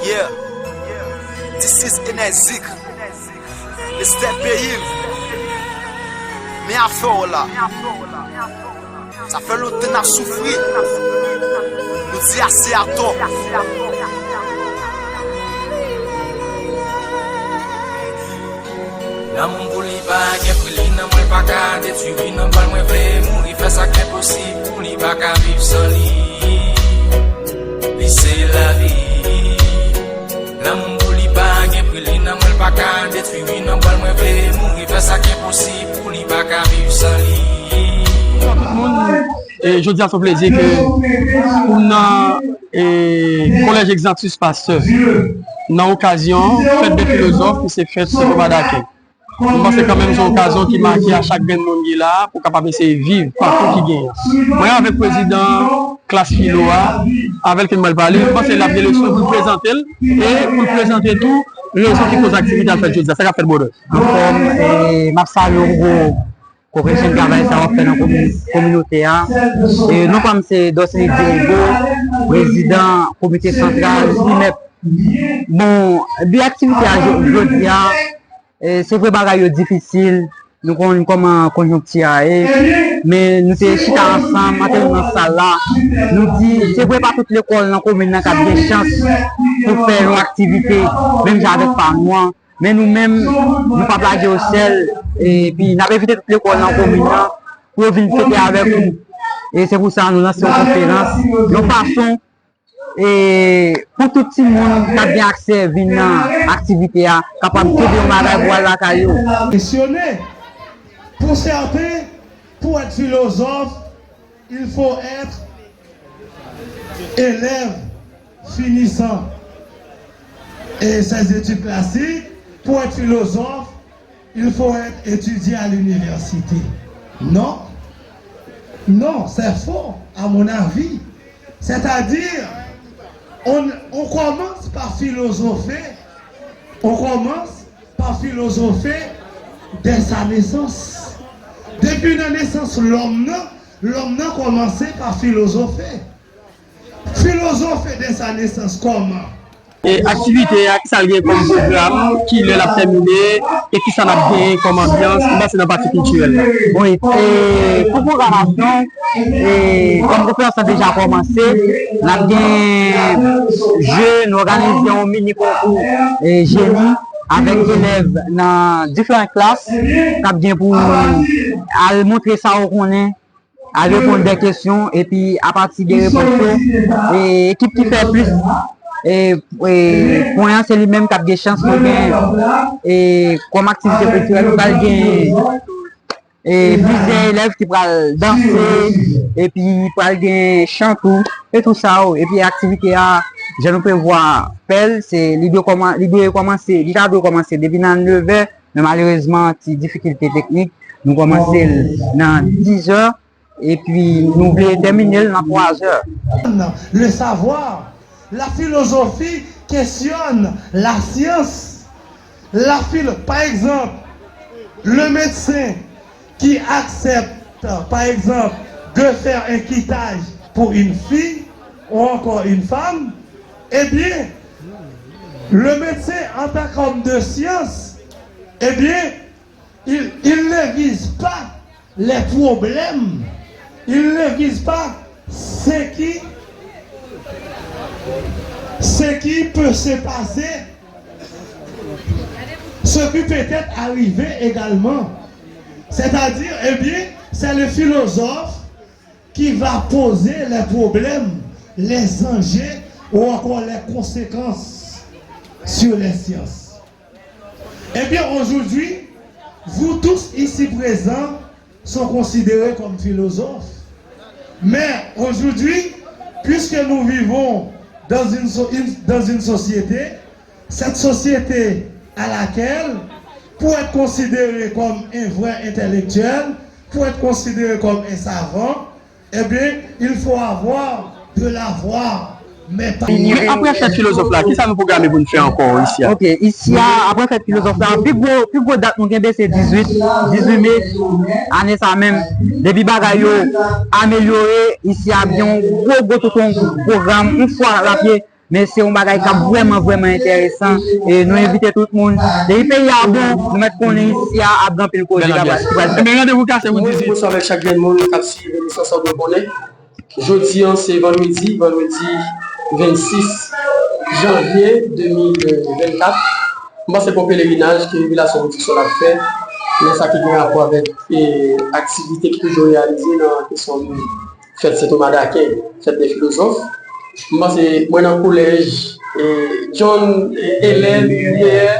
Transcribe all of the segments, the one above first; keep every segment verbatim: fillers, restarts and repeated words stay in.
Yeah, this is Enezik. Respè peyi m. Men afè w la. Sa fè lontan n ap soufri. Nou di ase atò. Lanmou m pou li pa gen pri, li nan mwen, l pa ka detwi, wi, nan bal mwen vle mouri, fè sa k enposib pou li, pa ka viv san li. Li se lavi. Lanmou m pou li pa gen pri, li nan mwen, l pa ka detwi, wi, nan bal mwen vle mouri, fè sa k enposib pou li, pa ka viv san li. Tout moun, e jodi a se yon plezi ke pou m nan e, Collège Exantus Pasteur nan okazyon fèt de filozòf ki se fèt Sent Thomas d'Aquin. Mwen panse kanmenm se yon okazyon ki make a chak grenn moun ki la pou kapab eseye viv pakou ki genyen. Mwen avèk prezidan klas filo a, avè l ke m pral pale, mwen panse l ap gen leson pou l prezante l e pou l prezante tou rezon ki koz aktivite a l fèt jodi a. Sa k ap fèt, brother? Anfòm, e, m ap salye w, Hugo, pou prechan travay sa w ap fè nan komi-, kominote a. E, non pa m se Dosely Diego, prezidan komite santral I M E P. Bon, bi aktivite a jo-, jodi a, e, se vre bagay yo difisil, nou konn kòman konjonkti a ye, men nou te chita ansanm, antre nou nan sal la, nou di, se vre pa tout lekòl nan komin nan k ap gen chans pou fè yon aktivite, menm jan avèk pa nou an, men nou menm, nou p ap lage yo sèl, epi n ap envite tout lekòl nan komin nan pou yo vin fete avèk nou. E se pou sa nou lanse yon konferans, yon fason e pou tout timoun k ap gen aksè vin nan aktivite a kapab kenbe yon bagay pou al lakay yo. Kesyone. Pour certains, pour être philosophe, il faut être élève finissant et ses études classiques. Pour être philosophe, il faut être étudié à l'université. Non. Non, c'est faux, à mon avis. C'est-à-dire, on, on commence par philosopher, on commence par philosopher dès sa naissance. Depi nan nesans lòm nan, lòm nan kòmanse pa filozofe. Filozofe dès sa naissance kòman? E aktivite a, kisa l gen kòm pwogram, kilè l ap tèmine, e kisa n ap genyen kòm anbyans, m panse nan pati kiltirèl la. Wi, e pou pwogramasyon, e kòm konferans lan deja kòmanse, n ap gen je, nou òganize yon mini konkou, e jeni avèk elèv nan diferan klas k ap gen pou al montre sa yo konnen, al reponn de kesyon, epi apati de repons yo, e ekip ki fè plis, e, e pwen an, se li menm k ap gen chans pou gen, e kòm aktivite kiltirèl, nou pral gen, e plizyè elèv ki pral danse, epi pral gen chan tou, e tou sa yo. Epi aktivite a, jan nou prevwa fè l, se li dwe kòman-, li dwe kòmanse, li ta dwe kòmanse depi nan nevè, men malerezman, ti difikilte teknik, nou kòmanse l nan dizè, epi nou vle tèmine l nan twazè. Le savoir, la philosophie questionne la science. La philo-, par exemple, le médecin qui accepte, par exemple, de faire un cutage pour une fille ou encore une femme, eh bien, le médecin, en tant qu'homme de science, eh bien, il, il ne vise pas les problèmes, il ne vise pas ce qui, ce qui peut se passer, ce qui peut être arrivé également. C'est-à-dire, eh bien, c'est le philosophe qui va poser les problèmes, les enjeux ou encore les conséquences sur les sciences. Eh bien, aujourd'hui, vous tous ici présents sont considérés comme philosophes. Mais aujourd'hui, puisque nous vivons dans une so-, une, dans une société, cette société à laquelle, pour être considéré comme un vrai intellectuel, pour être considéré comme un savant, eh bien, il faut avoir de l'avoir, mais pas... Men apre fèt filozòf la, kisa nou pwograme pou n fè ankò isi a? Ok, isi a, apre fèt filozòf la, pi gwo, pi gwo dat nou genbe se dizuit, dizuit me, ane sa menm. Depi bagay yo amelyore, isi a ap gen yon gwo, gwo tonton pwogram, yon fwa rapye, Men se yon bagay k ap vrèman, vrèman enteresan. E nou envite tout moun. Depi peyi a bon, nou mèt konnen isi a ap gen anpil koze k ap, ki pral fèt. Ebyen, randevou kase pou dizwit. Bonswa avèk chak grenn moun k ap swiv emisyon Sa w dwe konnen. Jodi a, se vandredi, vandredi vennsis janvye de mil vennkat. M panse pou pelerinaj ke Revelasyon Pwodiksyon ap fè, nan sa ki gen rapò avèk, e, aktivite ki toujou reyalize nan kesyon fèt Sen Toma Daken, fèt dè filozòf. M panse mwen nan kolèj, e, John, e, Ellen Pierre,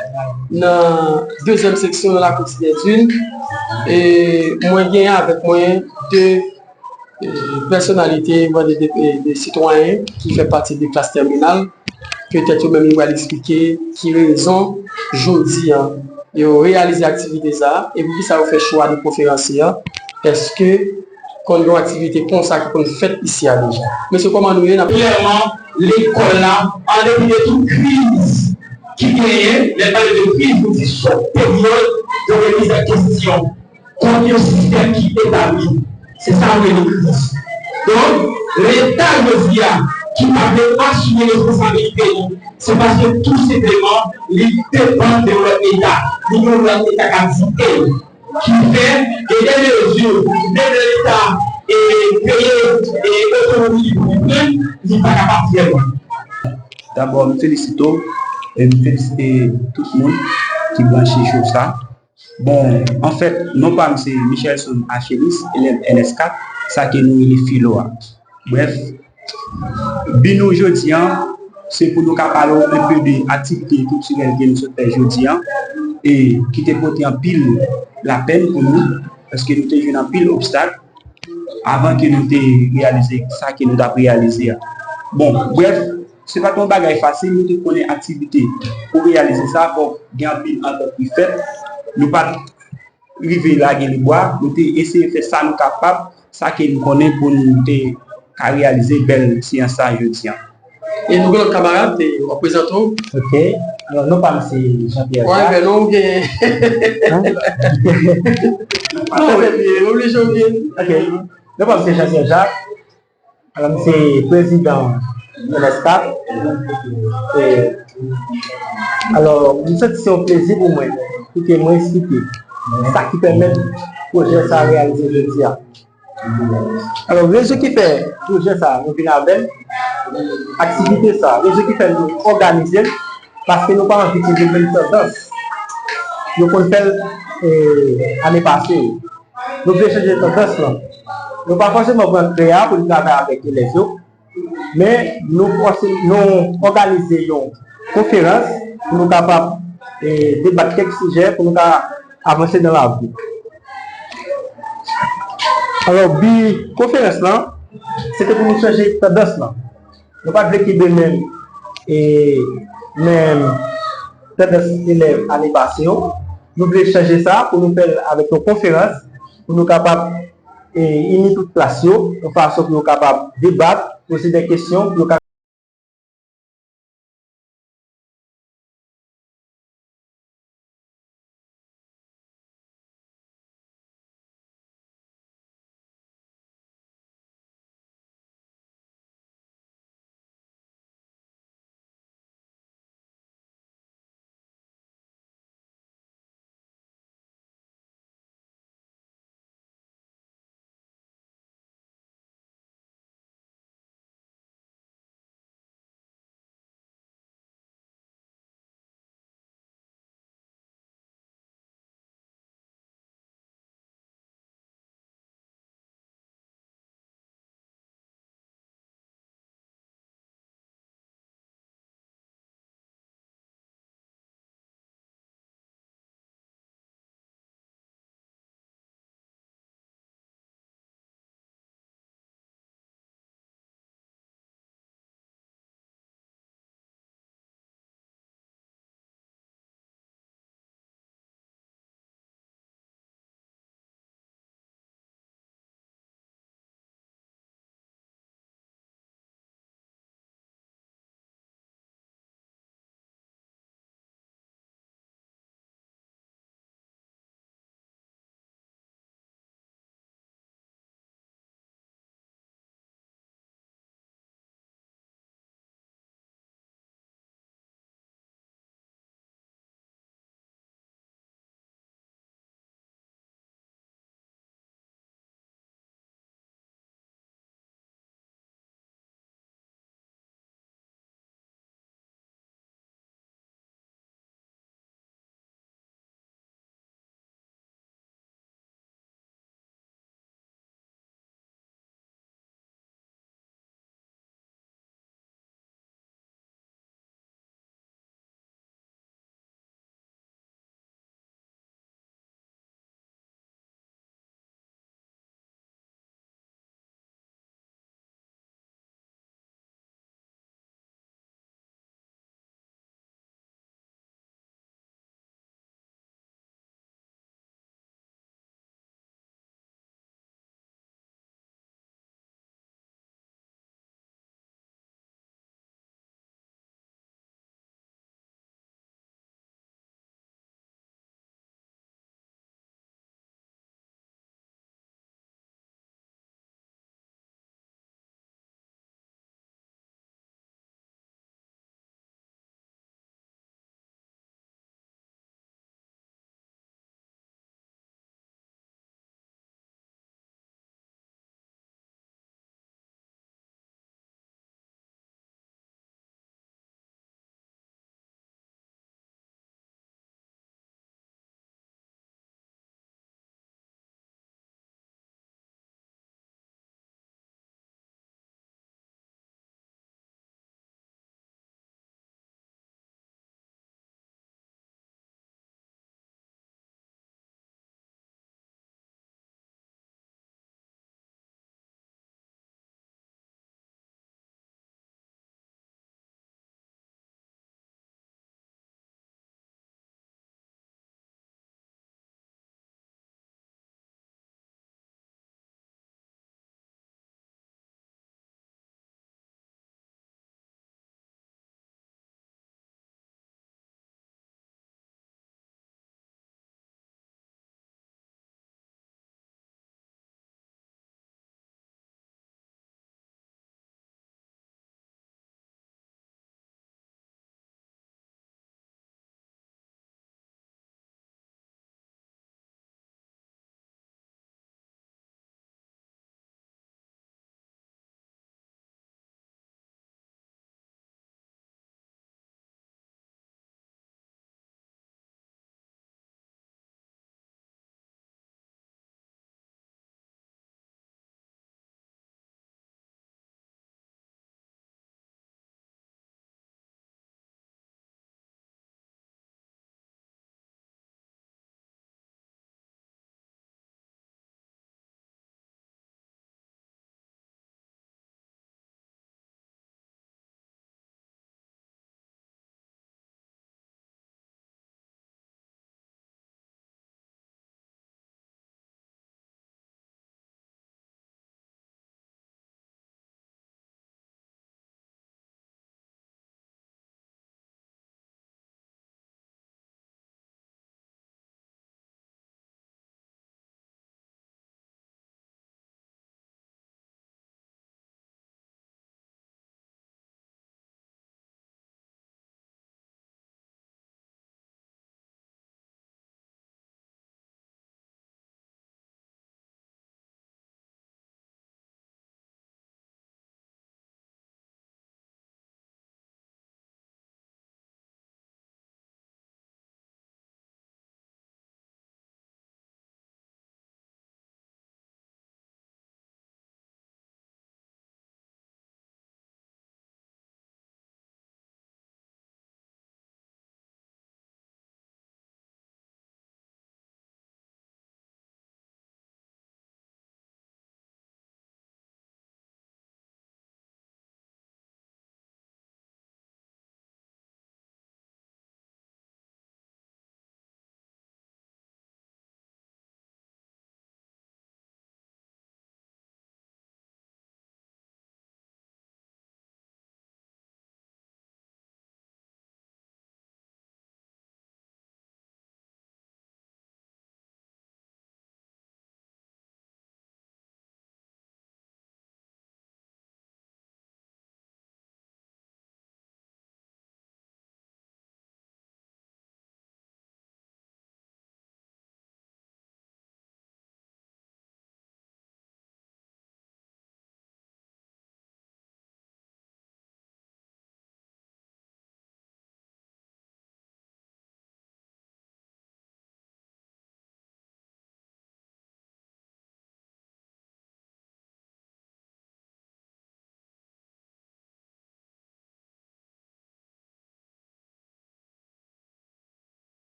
nan dezyèm seksyon nan lakou Ti Bèdin. E mwen gen avèk mwen de, e, pèsonalite, mwen de, de, de sitwayen ki fè pati de klas tèminal. Petèt yo menm yo pral eksplike ki rezon jodi a yo reyalize aktivite sa a, e poukisa yo fè chwa de konferansye a. Èske konn gen yon aktivite konsa ki konn fèt isi a deja? Mesye, kòman nou ye? N ap klèman, lekòl la, an depi de tout kriz ki genyen, lè n pale de kriz, nou di se yon peryòd de remiz an kesyon kont yon sistèm ki etabli. Se sa nou rele kriz. Donk, Leta jodi a ki pa vle asime responsabilite li, se paske tou senpleman li depann de yon lòt Leta. Li gen yon lòt Leta k ap di l. Ki fè, e dè mezi, menm Leta, e peye, e otonomi li pou li pran, li pa kapab fè l. Dabò, m felisite w, e m felisite tout moun ki branche show sa. Bon, anfèt, non pa m se Michelson Achelis, elèv N S kat, sa ke nou rele filo a. Brèf, bi nou jodi a, se pou nou ka pale w enpe de aktivite kiltirèl ke nou sot fè jodi a, e ki te pote anpil lapèn pou nou, paske nou te jwenn anpil obstak avan ke nou te reyalize sa ke nou t ap reyalize a. Bon, brèf, se pa t yon bagay fasil, nou te konnen aktivite pou reyalize sa, fòk gen anpil antant ki fèt. Nou pa t rive lage libwa, nou te eseye fè sa nou kapab, sa ke nou konnen pou nou te ka reyalize bèl seyans sa jodi a. E nou gen lòt kamarad, e w ap prezante w. Ok. Alò, non pa m se Jean Pierre Jacques. Wè, men non, ou gen. Hein? Non, men, oblije ou gen. Ok. Non pa m se Jean Pierre Jacques. Alò, m se prezidan N S K. E, alò, m santi se yon plezi pou mwen pou ke mwen eksplike sa ki pèmèt pwojè sa a reyalize jodi a. Alò, rezon ki fè pwojè sa a nou vin avè l, aktivite sa a, rezon ki fè nou òganize l, paske nou pa anvi ke yo vin tandans yo konn fè l, e, ane pase yo. Nou vle chanje tandans lan. Nou pa fòseman pran kreyòl pou n travay avèk elèv yo, men nou fòse, nou òganize yon konferans pou nou kapab, e, debat kèk sijè pou nou ka avanse nan lavi. Alò, bi konferans lan, se te pou nou chanje tandans lan. Nou pa t vle kenbe menm, e, menm tandans elèv ane pase yo. Nou vle chanje sa pou nou fè l avèk yon konferans, pou nou kapab, e, ini tout klas yo, yon fason pou yo kapab debat, poze de kesyon, pou yo ka